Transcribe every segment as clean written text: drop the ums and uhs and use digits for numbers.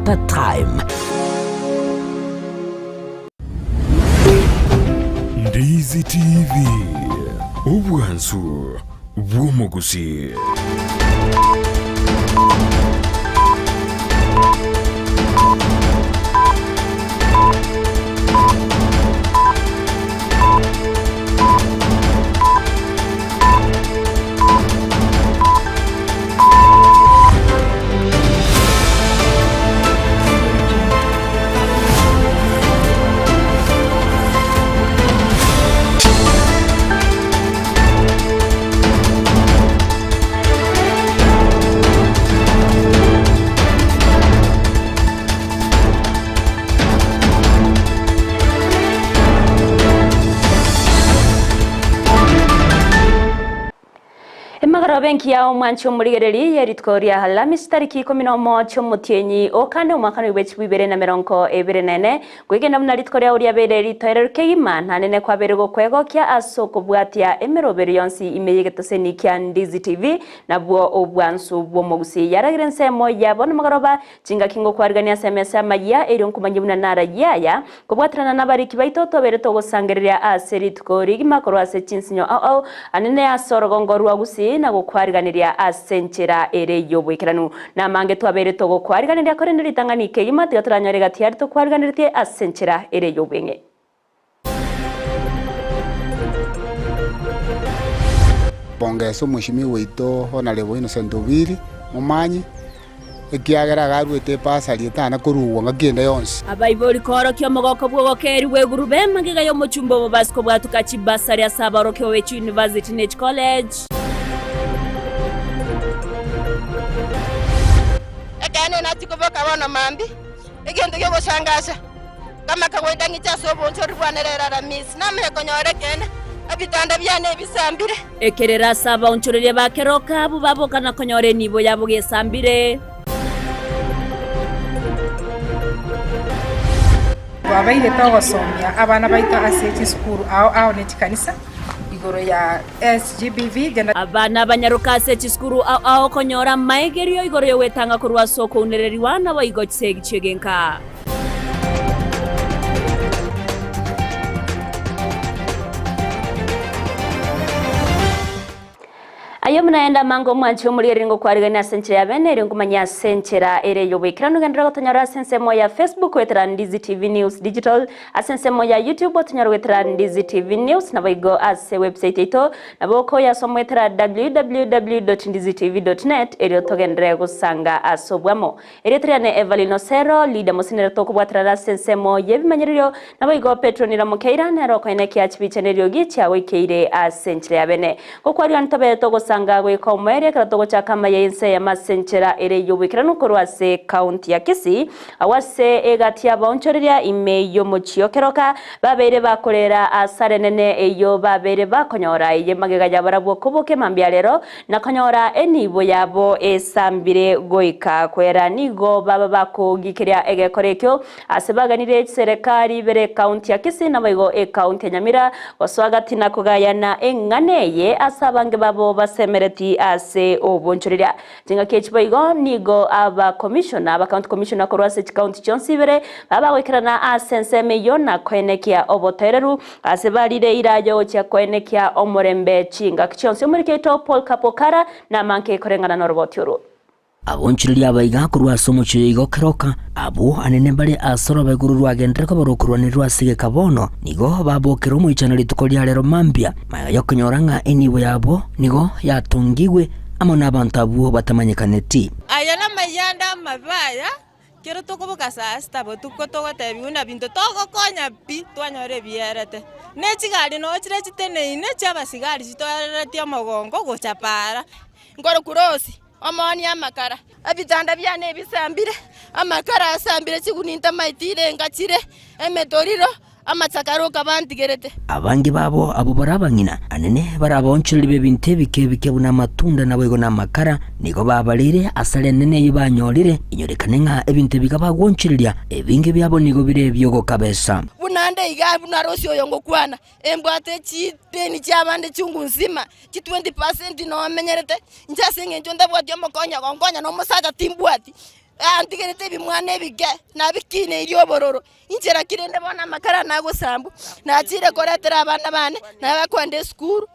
Entertime. Ndizi TV, obwansu bw'omogusii. Emagoroba engiya omwanchi omorigereri ye rituko ria Alamisi tariki ikomi nomo chi'omotienyi o kane omwaka noibwe chibwa ibere na merongo ebere na ene, Kwegena buna rituko riao riabeire ritoereru kegima, nanene kwabeire gokwegokia ase okobwatia emeroberio yonsi ime y'egetoseni kia Ndizi TV, nabwo obwansu bw'omogusii. Yaragire ensemo yabo nomogoroba, chingaki ngokwarigania ase emesa y'amayia, erio nkomanye buna narayie aya, kobwaterana nabariki baito tobeire togosangereria ase rituko rigima korwa ase chinsinyo ao ao, anene ase orogongo rwa Gusii na gokwariganeria ase enchera ere y'oboikeranu. Namange twabeire togokwariganeria, korende ritang'ani kegima tiga toranyore gati aria tokwariganeretie ase enchera ere y'obweng'e. Bongesa omweshimiwa oito Honourable Innocent Obiri Momanyi, ekiagera iga aruete ebasari etana korugwa ngaki ende yonsi. Abaibori koorokia omogoko bw'ogokeerigwa egurube magega y'omochumba obobasi kobwatuka chibasari ase abaorokigwa be chiuniversity ne chicollege. Ekeene nachia koboka bono mambia, egento gi'ogosangasa, nkamaka goika ng'iche ase obonchori bwane rero Aramisi, namanye konyora ekeene, ebitanda biane ebisambire. Ekerero ase abaonchoreria ba keroka abwo baboka na konyora enibo yabo gesambire. Twabeire togosomia abana baito ase chisukuru ao ao ne chikanisa igoro ya SGBV, gender. Abana abanyaroka ase chisukuru ao ao konyora amaegerio igoro y'ogwetanga korwa ase okounererigwa naboigo chisegi chi'egenka. Aye buna enda amange omwanche omorigereria ngokwarigania ase enchera ya bene erio nkomanye ase enchera ere y'oboikeranu genderera gotonyora ase ensemo ya Facebook goetera Ndizi TV News Digital ase ensemo ya YouTube otonyore goetera Ndizi TV News naboigo ase website yaito nabo okoyasoma goetera www.ndizitv.net erio togenderere gosanga ase obwamo Erieta riane Evelyn Osero, leader mosinere tokobwaterana ase ensemo y'ebimanyererio, naboigo Petro Nira Mokeira nere okoenekia chibicha neriogi chiagoikeire ase enchera ya bene. Gokwaria ntobe togosanga goika omoerio ekero togochaka amaya y'ense eyemo ase enchera ere y'oboikeranu korwa ase county ya Kisii agwo ase egati y'abaonchoreria ime y'omochie o Keroka babeire bakorera asara enene eyio babeire bakonyora eye magega yabarabwo koboka emambia rero Na konyora enibo yabo esambire goika kwera, nigo baba bakogikeria egekora ekio ase baganire chiserekari ibere ekaunti ya Kisii naboigo ekaunti ya Nyamira gosoa gati na kogayana eng'ana eye ase abange babo basemereti ase obonchoreria. Chingaki echi boigo nigo aba commissioner, aba county commissioner korwa ase chikaunti chionsi ibere baba bagoikerana ase ensemo eyio na koenekia obotoereru Ase barire ira y'ogochia koenekia omorembe chingaki chionsi omoriki oito Paul Kapokara namanke koreng'ana noroboti orwo. Abonchoreria abaiga korwa ase omochie oyo igo keroka, abwo anene mbare ase orobeguru rwagenderere koba rokorwanererwa ase egeka bono, nigo babokera omoichano rituko ria rero mambia, magega y'okonyora ng'a enibo yabo nigo yatongigwe amo nabanto abwo batamanyekaneti. Aya namayanda amabe aya, Kero tokoboka saa sita botuko togotebiwa buna binto togokonya pi, twanyora ebierete. Ne chigari noo chire chiteneine chiabasigari chitoereretie omogongo gocha para. Nkorokwa Rose, omoonia amakara, ebitanda biane ebisambire, amakara asambire chigunia ntamaeti irenga chire, emetoriro. Amachakaro okabantigerete. Abange babo abwo bare abang'ina anene bare abaonchoreri b'ebinto ebike ebike buna amatunda naboigo namakara, nigo babareire asare enene eyio banyorire, inyorekane ng'a ebinto ebi bagwonchoreria, ebinge biabo nigo bire ebi'ogokabesa. Buna nde iga, buna Rose oyo ngokwana, embwate chideni chi'abande chungu nzima, chi 20 percent nomenyerete, inche ase eng'encho ntabwati omokonyi ogonkonya na omosacha timbwati. Antigerete ebimwana ebike, nabikineirie obororo. Inche naki rende bono amakara nagosambwa, nachire koretera abana bane, naye bakoenda esukuru,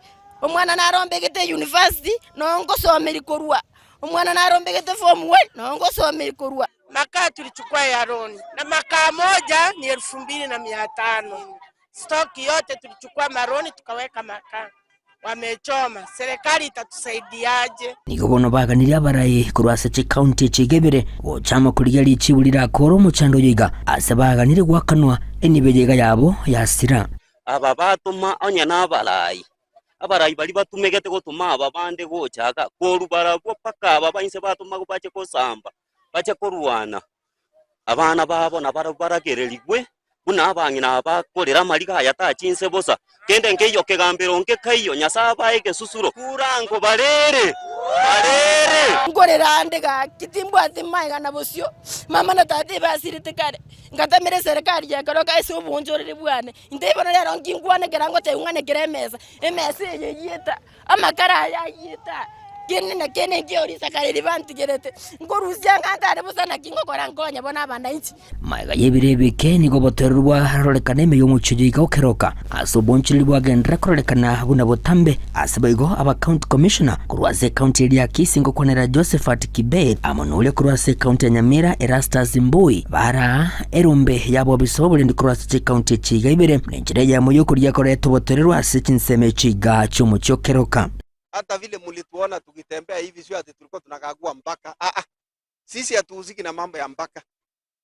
omwana narombegete university, noo ngosomeria korwa, omwana narombegete form one, noo ngosomeria korwa. Makaa tulichukua ya loni na makaa moja ni 2500. Stock yote tulichukua maroni tukaweka makaa, wamechoma. Serikali itatusaidiaje? Nigo bono baganirie abarai korwa ase chikaunti echi iga ibere gochama korigia richibu rirakore omochando oyo iga ase baganirie goakanwa enibo eye iga yabo yasira. Aba batoma onye nabarai, abarai baria batumegete gotoma aba bande gocha iga, korwa barabwo mpaka aba ba inse batoma bache gosamba, bache korwana. Abana babo nabarabwo baragererigwe, buna abang'ina aba bakorera amariga aya tachi inse bosa. Kende nkeiyo kegambero nke kaiyo, Nyasae abae egesusuro. Kurango barere, barere. Nkorera ande gaki, timbwati maiga na bosio, mama na tata ebasirete kare, ngatamera eserekari ya keroka ase oboonchoreri bwane. Intee bono rero nkinkwane ekero ngotebiwa ng'a nekere emesa, emesa eye eyiete aa, amakara aya ayiete aa, kende na kende nkio risakara eri bantigerete, nkorusia ng'a ntare bosa naki ngokora nkonye bono abananchi. Magega y'ebiro ebike nigo obotoereru bwarorekana ime y'omochie oyo iga okeroka ase obonchoreri bwagenderera kororekana buna botambe. Ase boigo aba county commissioner korwa ase ecounty eria ya Kisii ngokwanera Josephat Kibet amo noria korwa ase ecounty ya Nyamira Erastus Mbui baraa erombe y'abobisa b'oborendi korwa ase chicounty echi iga ibere nenchera eyemo y'okorigia koreta obotoereru ase chinsemo echi iga chi'omochie okeroka. Hata vile mulituona tukitembea hivi sio ati tulikuwa tunakagua mpaka. Ah ah. Sisi hatuhusiki na mambo ya mpaka.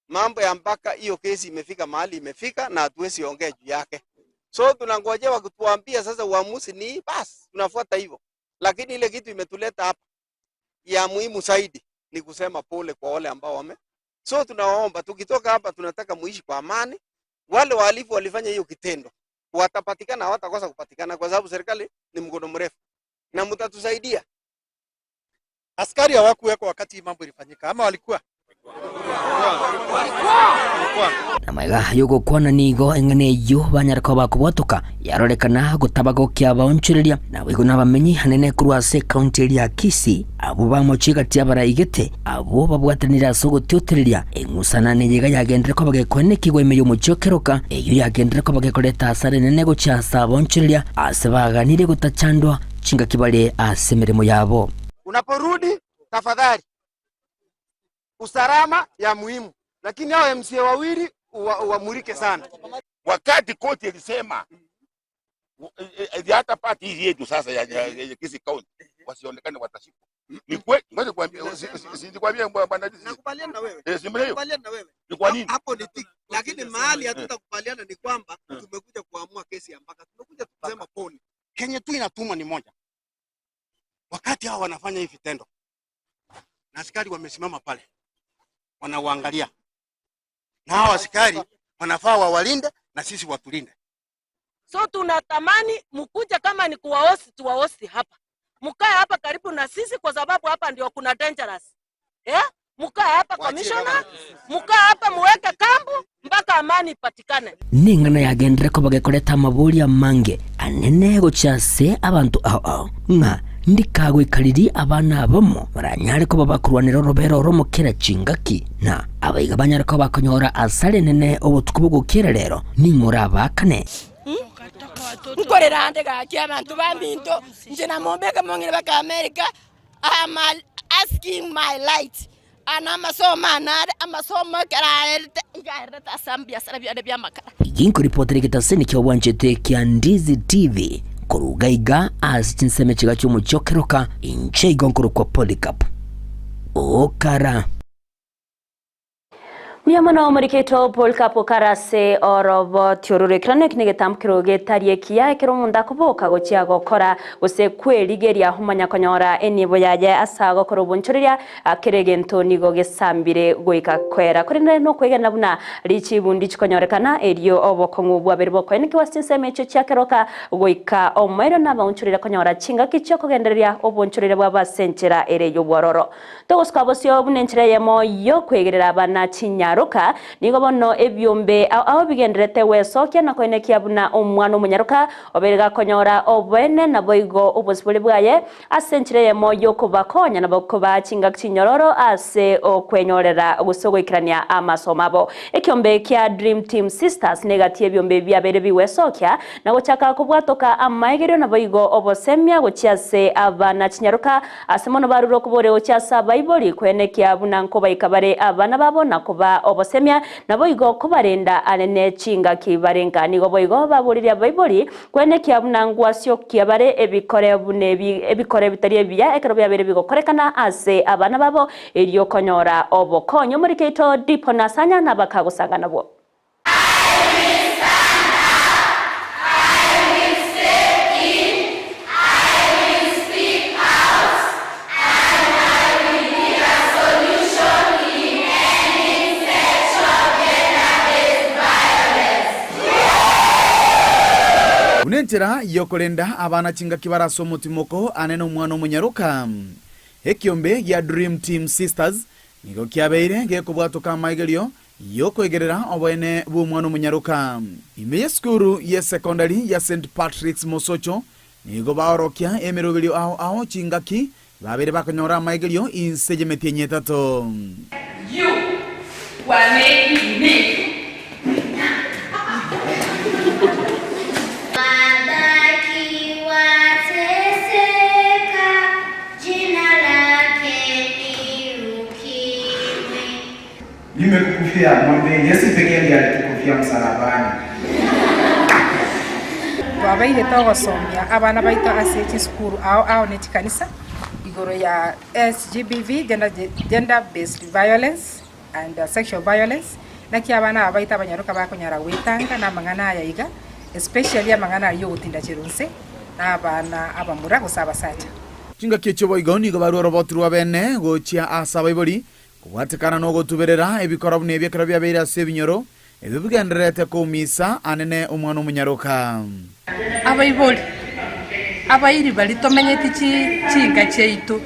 Mambo ya mpaka hiyo kesi imefika mahali imefika na hatuwezi ongea juu yake. So tunangojea wakituambia sasa uamuzi ni bas, tunafuata hivyo. Lakini ile kitu imetuleta hapa ya muhimu zaidi ni kusema pole kwa wale ambao wame. So tunawaomba tukitoka hapa tunataka muishi kwa amani. Wale wahalifu walifanya hiyo kitendo watapatikana, hawatakosa kupatikana kwa sababu serikali ni mkono mrefu na mtatusaidia. Askari hawakuwekwa wakati hii mambo ilifanyika ama walikuwa? Na magega y'ogokwana nigo eng'ana eyio banyare koba bakobwatoka yarorekana gotabagokia abaonchoreria naboigo nabamenyi anene korwa ase ekaunti eria ya Kisii abwo bamochie gati y'abaraigete abwo babwatanire ase ogotiotereria eng'usanano eye iga yagenderire koba gekoenekigwa ime y'omochie o Keroka eyio yagenderire koba gekoreta asara enene gochia ase abaonchoreria ase baganirie gotachandwa chingaki bare ase emeremo yabo. Unaporudi tafadhali usalama ya muhimu, lakini hao MCA wawili uwamulike sana. Wakati koti ilisema hata party hii yetu sasa ya Kisii County wasionekane watashikwa. Ni kweli, ngoja nikwambie, si nikwambie bwana DCC. Nakubaliana na wewe. Eh, si mleo. Nakubaliana na wewe. Ni kwa nini? Hapo ni tiki. Lakini mahali hatutakubaliana ni kwamba tumekuja kuamua kesi ya mpaka. Tumekuja kusema pole. Kenya tu inatumwa ni moja. Wakati hao wanafanya hivi vitendo na askari wamesimama pale wanawaangalia, na hao askari wanafaa wawalinde na sisi watulinde. So tunatamani mkuje, kama ni kuwaosi tuwaosi hapa, mkae hapa karibu na sisi, kwa sababu hapa ndio kuna dangerous. Mkae hapa commissioner, mkae hapa muweke kambu mpaka amani ipatikane. Neng'ana yagenderere koba gekoreta amaborio amange anene gochia ase abanto ao ao, ng'a ndikagoikaririe abana abamo baranyare koba bakorwanera orobera oromo kera chingaki, na abaiga banyare koba bakonyora asara enene obotuko bw'ogokiera rero, ning'o orabaakane? Nkorera ande gaki abanto baminto, inche namombeke mong'ina baka America, I am asking my light. Aya namasomo ane are, amasomo ekero aerete, iga aerete ase ebiasara biane bi'amakara. Ginkoripotera egetaseni ki'obwanchete kia Ndizi TV koruga iga ase chinsemo echiga chi'omochie o Keroka, inche igo nkorokwa Polycarp Okara. Mbuya mono omoriketo Polycarp Okara ase oroboti oro rw'ekerano eki negetambukero getari ekiya ekero omonto akoboka gochia gokora gose kwerigeria omanya konyora enibo yaye ase agokora obonchoreria Kera egento nigo gesambire goika kwera, korende nokwegena buna richibu ndichikonyorekana, erio obokong'u bwabere bokoenekigwa ase chinsemo echio chia keroka goika omoerio nabaonchorire konyora chingaki chi'okogendereria obonchorere bwabo ase enchera ere y'obwororo. Togosuka bosio buna enchera eyemo y'okwegerera abana chinyaro. chinyaroka. Nigo bono ebiombe ao ao bigendererete gwesokia na koenekia buna omwana omonyaroka obeire gakonyora oboene naboigo obosibore bwaye Ase enchera eyemo y'okobakonya nabo kobaa chingaki chinyororo ase okwenyorera gose ogoikerania amasomo abo. Ekiombe kia Dream Team Sisters negati y'ebiombe biabeire bigwesokia na gochaka kobwatoka amaegerio naboigo obosemia gochia ase abana chinyaroka ase mono barure okoboria gochia ase abaibori koenekia buna nkobaika bare abana babo na kobaa obosemia naboigo kobarenda anene chingaki bare nka. Nigo boigo baboririe abaibori Kwenekia buna ngwasiokia bare ebikore buna ebi, ebikore bitari ebiya ekero biabeire bigokorekana ase abana babo, erio konyora obokonyi. Omoriki oito Dipo Nasanya nabakagosanga nabwo. Buna enchera y'okorenda abana chingaki bare ase omotimoko ane nomwana omonyaroka. Ekiombe gia Dream Team Sisters nigo kiabeire gekobwatoka amaigerio y'okoegerera oboene bw'omwana omonyaroka. Ime y'esukuru y'esekondari ya St Patrick's Mosocho nigo baorokia emeroberio ao ao chingaki Babeire bakonyora amaigerio inse y'emetienyi etato. You were making me. Wabaki wateseka, jina lake ni ukimwi. Nimekukufia, mwambie Yesu pekee ndiye alitukufia msalabani. Twabeire togosomia abana baito ase chisukuru ao ao ne chikanisa igoro ya SGBV, gender based violence and sexual violence, naki abana aba baito abanyaroka bakonyara goetanga na amang'ana aya iga, especially amang'ana ayio ogotinda chirunse na abana abamura gose abasacha. Chingaki echio boigo nigo barua oroboti rw'abene gochia ase abaibori, Kobwatekana nogotuberera ebikora buna ebi ekero biabeire ase ebinyoro, ebio bigendererete koumisa anene omwana omonyaroka. Abaibori, abairi baria tomenyeti chinka chiaito,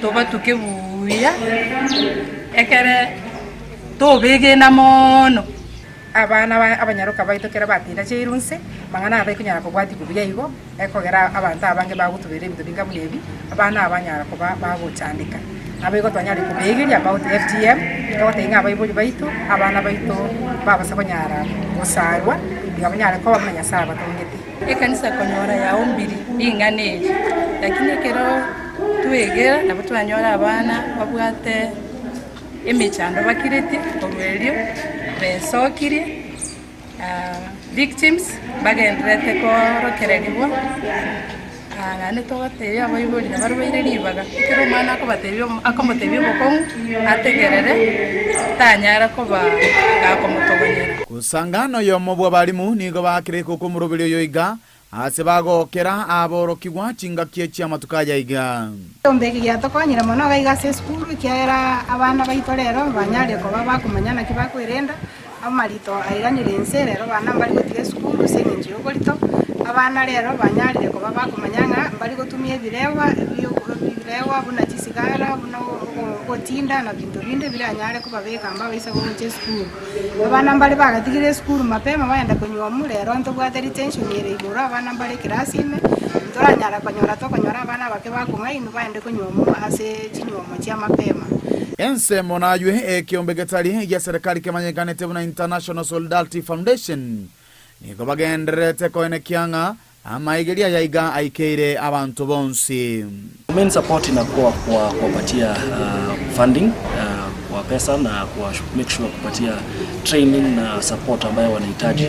tobatuke buya, ekere tobegena mono. Abana abanyaroka baito ekero batinda chiairwe inse, amang'ana aya taikonyara kobwatigwa buya igo, ekogera abanto abange bagotuberera ebinto binga buna ebi, abana aba banyara koba bagochandeka. Naboigo twanyare kobeegeria about FGM, togotebia ng'a abaibori baito, abana baito mbabasa konyara gosarwa, tiga banyare koba buna Nyasae abatongete. Ekanisa konyora yaombiri ring'ana eri, lakini ekero twegera nabo twanyora abana babwate. Emechando bakiretie korwa erio besokirie, victims bagendererete koorokererigwa, naende togatebia abaibori nabo baire ribaga, ekero omwana akobatebia akomotebia obokong'u ategerere tanyara koba gakomotogonyera. Gosanga noyomo bw'abalimu nigo baakire ekoko omoroberi oyo iga, Aase bagookera aborokigwa chingaki chi'amatuko aya iga. Ekeombe eke giatokonyire mono iga iga ase esukuru ekiagera abana baito rero banyarire koba bakomanya naki bakwerenda, amarito airanire inse rero abana mbari gotiga esukuru ase eng'encho ya oborito, abana rero banyarire koba bakomanya ng'a mbari gotumia ebirewa ebio ebirewa buna chisigara buna ogotinda na binto binde biranyare kobabeka mbabaisa gocha esukuru. Abana mbare bagatigire esukuru mapema bagenda konywa omu, rero ntobwate retention ere igoro, abana mbare ekerasi ime, ntoranyara konyora tokonyora abana abake bakong'ainwa bagende konywa omu ase chinywomo chia mapema. Ensemo naywe ekeombe getari gia serikali kemanyekanete buna International Solidarity Foundation nigo bagendererete koenekia ng'a Amaigerio aya iga aikeire abanto bonsi. Main support inakuwa kwa kuwapatia funding kwa pesa na kuwa make sure kupatia training na support ambayo wanahitaji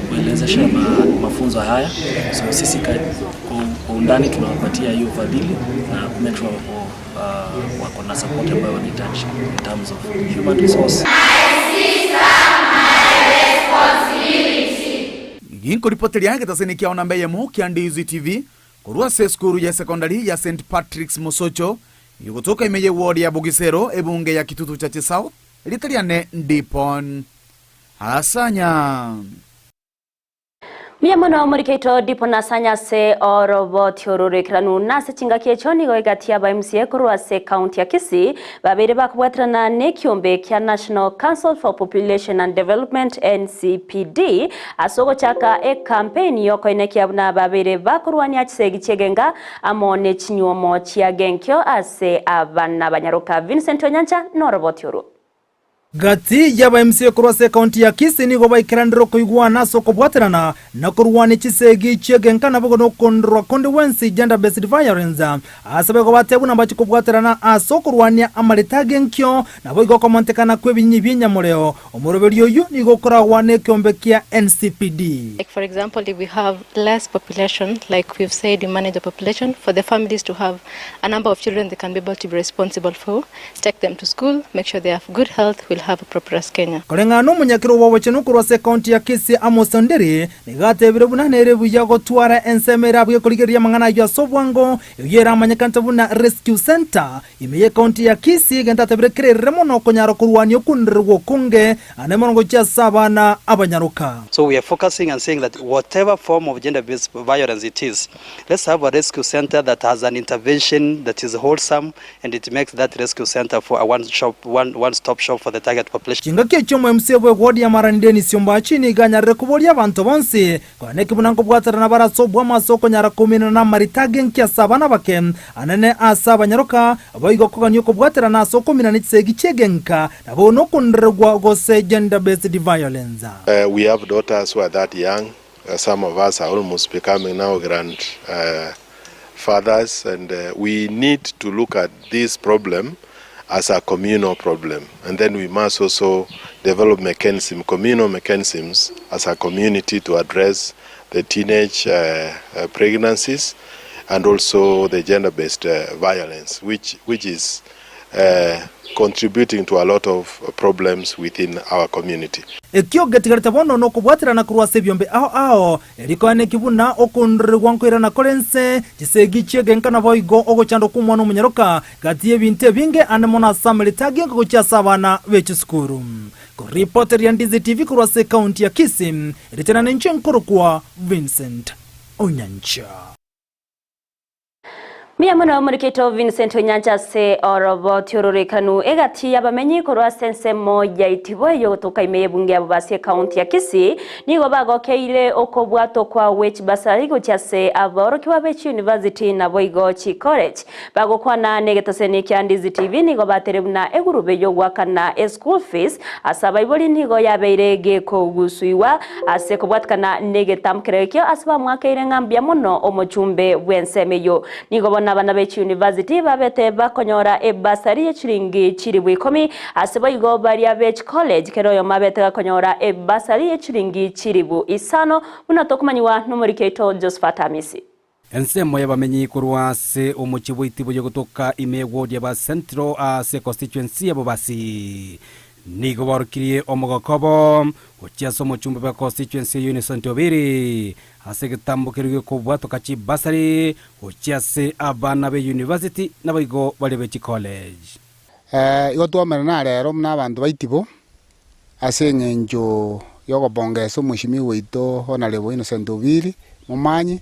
kuelezesha mafunzo haya. So sisi kwa undani tunawapatia hiyo ufadhili na ku make sure wako wako na support ambayo wanahitaji in terms of human resource. Ginkoripoteria egetaseni kiao namba eyemo kia Ndizi TV korwa ase esukuru ya sekondari ya St Patrick's Mosocho egotoka ime ye ward ya Bugisero ebunge ya Kitutu Chache South erieta riane Ndipon Asanya. Mbuya mono morikeito dipo nasanya ase oroboti ororekeranu nase chingaki echo nigo egati aba MCA korwa ase county ya Kisii babeire bakobwaterana nekiombe kia National Council for Population and Development NCPD ase ogochaka ecampaign yokoenekia buna babeire bakorwania chisegi chiegenga amo nechinyuomo chia genkio ase abana banyaroka Vincent Onyancha noroboti orwo. Gati y'aba MCA korwa ase ekaunti ya Kisii nigo baikeranire okoigwana ase okobwaterana na korwania chisegi chi'egenka naboigo nokondorwa konde gwensi, gender based violence, ase boigo batebwa buna mbache kobwaterana ase okorwania amareta agenkio naboigo okomontekana kw'ebinyinyi bi'enyamoreo. Omoroberi oyio nigo okoragwa nekeombe kia NCPD. Like for example if we have less population like we've said we manage the population for the families to have a number of children they can be able to be responsible for take them to school, make sure they have good health, we'll have a prosperous Kenya. Koreng'ana nomonyakero bw'obochenu korwa ase ekaunti ya Kisii Amos Ondiri, nigo atebire buna nere buya gotwara ensemo erabue korigereria amang'ana ayio ase obwango, eyio eramanyekanete buna Rescue Centre ime y'ekaunti ya Kisii, egento atebire kererire mono konyara korwania okonererwa okonge ande mono gochia ase abana abanyaroka. So we are focusing and saying that whatever form of gender based violence it is, let's have a rescue center that has an intervention that is wholesome and it makes that rescue center for a one shop, one, one stop shop for the target population. Chingaki echio omoMCA bw'eward ya Marani Dennis Ombachi nigo anyarire koboria abanto bonsi koaneki buna nkobwaterana bare ase obwamo ase okonyara koumerana namarita agenki ase abana abake anene ase abanyaroka boigo kogania okobwaterana ase okominana chisegi chi'egenka nabo nokonererwa gose gender based violence. We have daughters who are that young, some of us are almost becoming now grand fathers and we need to look at this problem as a communal problem and then we must also develop mechanism, communal mechanisms as a community to address the teenage uh, uh, pregnancies and also the gender-based uh, violence which, which is uh, contributing to a lot of problems within our community. Ekio getigarete bono nokobwaterana korwa ase ebiombe ao ao, erio koaneki buna okoondoregwa nkoirana kore ense, chisegi chi'egenka naboigo ogochandwa kw'omwana omonyaroka, gati y'ebinto ebinge ande mono ase amarita agenka gochia ase abana be chisukuru. Koripoteria Ndizi TV korwa ase ekaunti ya Kisii, erieta riane inche nkorokwa Vincent Onyancha. Mbuya mono omoriketo Vincent Onyancha ase oroboti ororekanu egati y'abamenyi korwa ase ensemo ya Itibo eyogotoka ime y'ebunge ya Bobasi ekaunti ya Kisii nigo bagokeire okobwatwa kwa gwe chibasari gochia ase abaorokigwa be chiuniversity naboigo chicollege. Bagokwana negetaseni kia Ndizi TV nigo batere buna egurube yogoakana eschool fees ase abaibori nigo yabeire gekogusuigwa ase kobwatikana negetamkero ekio ase bamwakeire ng'a mbuya mono omochumbe bw'ensemo eyio. Nigo bono abana be chiuniversity babete bakonyora ebasari ye chiringi chilifu ikomi ase boigo baria be chicollege kera oyomo abete gakonyora ebasari ye chiringi chilifu isano buna tokomanyigwa nomoriki oito Josephat Amisi. Ensemo y'abamenyi korwa ase omochie bw'Itibo y'ogotoka ime y'eward ya ba Central ase econstituency ya Bobasi nigo baorokirie omogoko obo gochia ase omochumbe bwa constituency eyio Innocent Obiri ase egetambo keria giokobwatoka chibasari gochia ase abana be university naboigo baria be chicollege. Igo twaumerana rero buna abanto ba Itibo ase eng'encho y'okobongesa omweshimiwa oito Honourable Innocent Obiri Momanyi,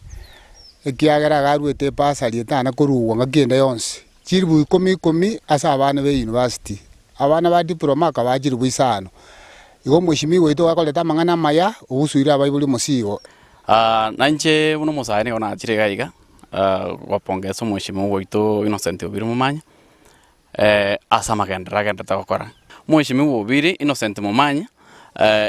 ekiagera iga aruete ebasari etana korugwa ngaki ende yonsi, chilifu ikomi ikomi ase abana be university, abana ba diploma akabaa chilifu isano. Igo omweshimiwa oito iga akorete amang'ana amaya, ogusuire abaibori omosigo. Na inche buna omosae nigo nachire iga iga, gopongesa omweshimiwa oito Innocent Obiri Momanyi, ase amagenderero agenderete gokora. Omweshimiwa Obiri Innocent Momanyi,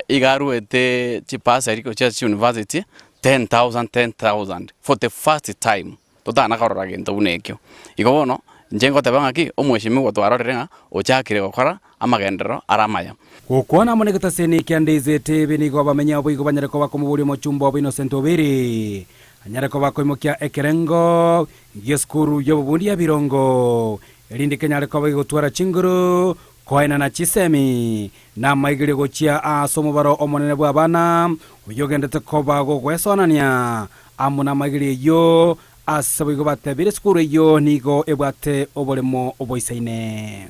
iga aruete chibasari gochia ase chiuniversity ten thousand ten thousand for the first time, totana korora gento buna ekio. Igo bono, inche ngoteba ng'aki, omweshimiwa twarorire ng'a ochakire gokora amagenderero are amaya. Gokwana amo negetaseni kia Ndizi TV nigo abamenyi abo boigo banyare koba komoboria omochumba obo Innocent Obiri anyare koba akoimokia ekerengo gi'esukuru y'obobundi ya Birongo erinde kenyare koba gegotwara chinguru koenana chisemi na amaigerio gochia ase omobaro omonene bw'abana oyogendete koba gogwesonania amo namaigerio eyio ase boigo batebire esukuru eyio nigo ebwate oboremo oboisaine.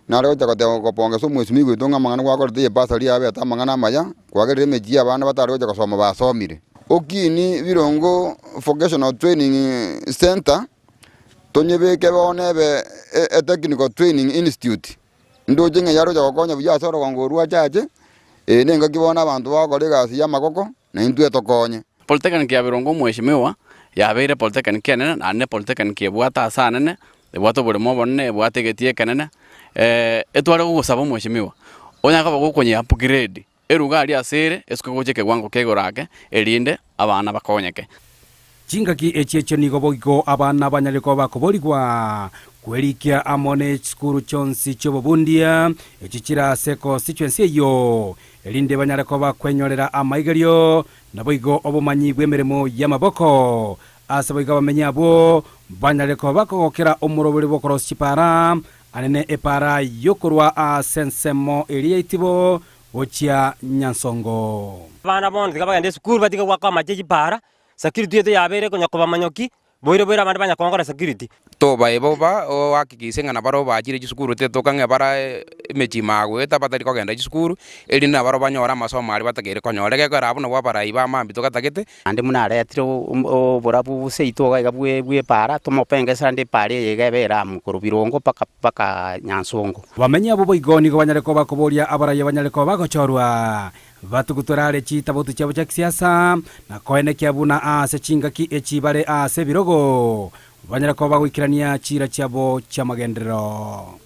Nare gocha goteba gopongesa omwesimi goito ng'a amang'ana gwakorete ye bursary yabete amang'ana amaya, kwagerire emechie y'abana batare gocha gosoma basomire. Okini Birongo Vocational Training Centre, tonyebeke bono ebe e Technical Training Institute. Ndoche ng'a yarocha gokonya buya ase orogongo orwo achache, eye nengaki bono abanto bagokora egasi y'amagoko, na intwe etokonye. Polytechnic ya Birongo omweshimiwa, yabeire polytechnic enene naende ne polytechnic ebwate ase anene, ebwate oboremo obonene, ebwate egetii ekenene, etware gogosaba omweshimiwa, onyare koba gokonya upgrade eruga aria ase ere, esuke gocha ekewango kia igoro ake, erinde abana bakonyeke. Chingaki echi echio nigo boigo abana banyare koba bakoborigwa kwerikia amo ne chisukuru chionsi chi'obobundia echi chire ase constituency eyio, erinde banyare koba kwenyorera amaigerio naboigo obomanyi bw'emeremo y'amaboko. Ase boigo abamenyi abwo banyare koba bakogokera omoroberi bw'okorosia chipara, anene epara y'okorwa ase ensemo eria ya Itibo gochia Nyansongo. Abana bono tiga bagende esukuru batige goaka amache chipara, security yaito yabeire konya kobamanyoki, boire boire abande banya kongora security. Tobae boba ohakikishe ng'a nabarabwo bachire chisukuru tetoka ng'a bare emechie ime agoeta batari kogenda chisukuru, erinde nabarabwo banyore amasomo aria batakeire konyora. Egekogera abwo nabwo abarai ba mambia togatagete. Naende buna aretire oborabu seito iga iga bw'epaara, tomopengese naende epaara eye iga ebe eramu korwa birongo mpaka mpaka Nyansongo. Abamenyi abwo boigo nigo banyare koba bakoboria abaraiyo banyare koba bagochorwa, batugutore are chitabotu chiabo chia kisiasa, na koenekia buna aase chingaki echi bare aase ebirogo, banyare koba bagoikerania chiira chiabo chi'amagenderero.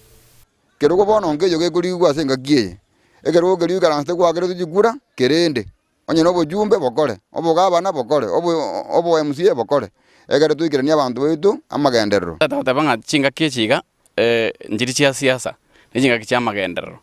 Kerogo bono nkeiyo gekorigwa ase engaki eye, ekerogo keria oikaransete gwakeretwe chikura, kerende. Onye nobochumbe bokore, obogabana bokore, obo MCA bokore, ekero toikeranie abanto baito amagenderero. Toteba ng'a chingaki echi iga nchiri chia siasa, ne chingaki chia amagenderero.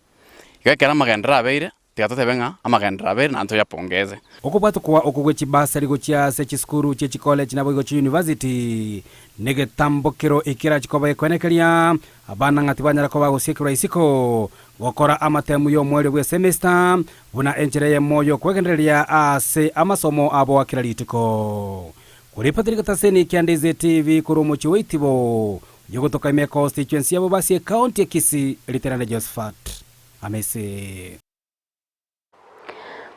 Iga ekero amagenderero abeire, tiga totebe ng'a amagenderero abeire naende toyapongeze. Okobwatokwa oko gwe chibasari gochia ase chisukuru chie chikoleji naboigo chiyunivasiti negetambokero ekerachi koba gekwenekeria abana ng'a tibanyara koba gosiekerwa isiko Gokora amatemu y'omoerio bw'esemester buna enchera eyemo y'okwegendereria ase amasomo abo a kera rituko. Kore Patrick Taseni, Kianda TV, korwa omochie o Itibo, oyogotoka ime constituency ya Bobasi ecounty ya Kisii, Riterane Josephat Amisi.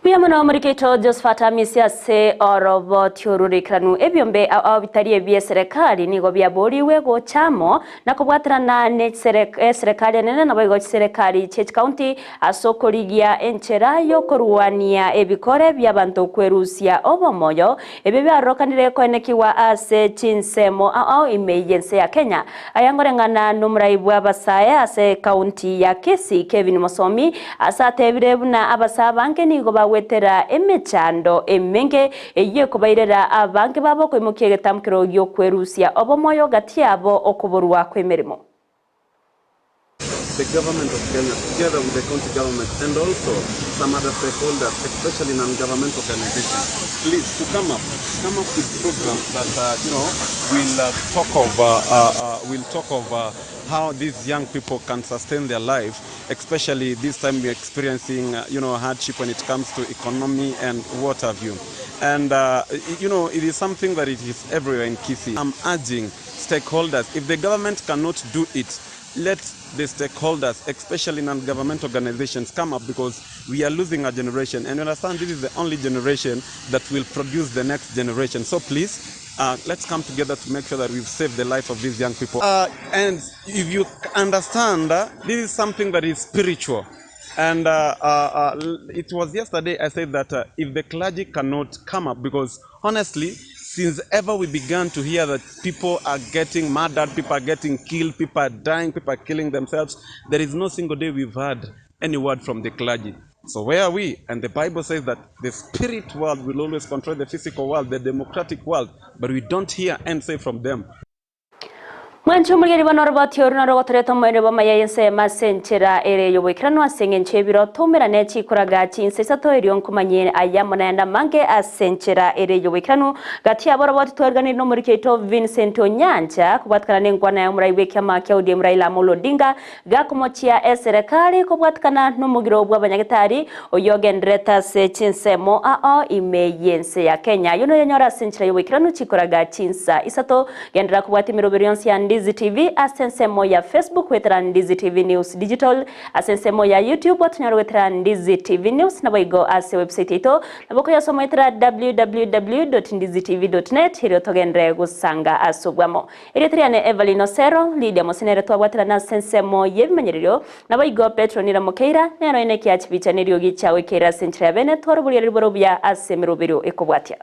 Mbuya mono omorikeito Josephat Amisi ase oroboti oru roikeranu. Ebiombe ao bitari ebie eserekari nigo biaborigwe gocha amo na kobwaterana ne eserekari enene naboigo chiserekari chie chikaunti ase okorigia enchera y'okorwania ebikore bi'abanto kwerusia obomoyo ebio biarokanire koenekigwa ase chinsemo ao ao ime y'ense ya Kenya. Aya ngoreng'ana nomorai bw'abasae ase ekaunti ya Kisii Kevin Mosomi ase atebire buna abasae abange nigo bagwetera emechando emenge eyio ekobairera abange babo koimokia egetamkero gi'okwerusia obomoyo gati yabo okoborwa kw'emeremo. The government of Kenya together with the county government and also some other stakeholders, especially non-government organizations, please to come up, come up with programs that uh, you know will uh, talk of uh, uh, uh, will talk of uh, how these young people can sustain their life, especially this time we're experiencing uh, you know hardship when it comes to economy and what have you. And uh, you know it is something that it is everywhere in Kisii. I'm urging stakeholders, if the government cannot do it, let the stakeholders, especially non-government organizations, come up because we are losing a generation. And you understand this is the only generation that will produce the next generation. So please, uh, let's come together to make sure that we've saved the life of these young people. Uh, and if you understand, uh, this is something that is spiritual. And uh, uh, uh, it was yesterday I said that uh, if the clergy cannot come up, because honestly, since ever we began to hear that people are getting murdered, people are getting killed, people are dying, people are killing themselves, there is no single day we've had any word from the clergy. So where are we? And the Bible says that the spirit world will always control the physical world, the democratic world, but we don't hear and say from them. Mwanche omorigeri bono oroboti oru noro rogotoreta omoerio bw'amaya y'ensemo ase enchera ere y'oboikeranu ase engencho y'ebiro toumerane chikoraga chinsa isato erio nkomanyie aya amo naende amange ase enchera ere y'oboikeranu gati yabo oroboti twariganirie nomoriki oito Vincent Onyancha kobwatikana nenkwana ya omorai bw'ekiama kia ODM Raila Amolo Odinga Gakomochia eserekari kobwatikana nomogiro bw'abanyagetari oyio ogendererete ase chinsemo ao ime y'ense ya Kenya. Ayio noyonyore ase enchera y'oboikeranu chikoraga chinsa isato. Genderera kobwatia emeroberi yonsi ya Ndizi. Ndizi TV ase ensemo ya Facebook goetera Ndizi TV News Digital, ase ensemo ya YouTube otonyore goetera Ndizi TV News naboigo ase website yaito nabo okoyasoma goetera www.ndizitv.net erio togenderere gosanga ase obwamo. Erieta riane Evelyn Osero, Lydia Mose nere twabwaterana ase ensemo y'ebimanyererio, naboigo Petro Nira Mokeira nere oine ekiachibicha neriogi chiagoikeire ase enchera ya bene tware oborigereri bore obuya ase emeroberio ekobwatia.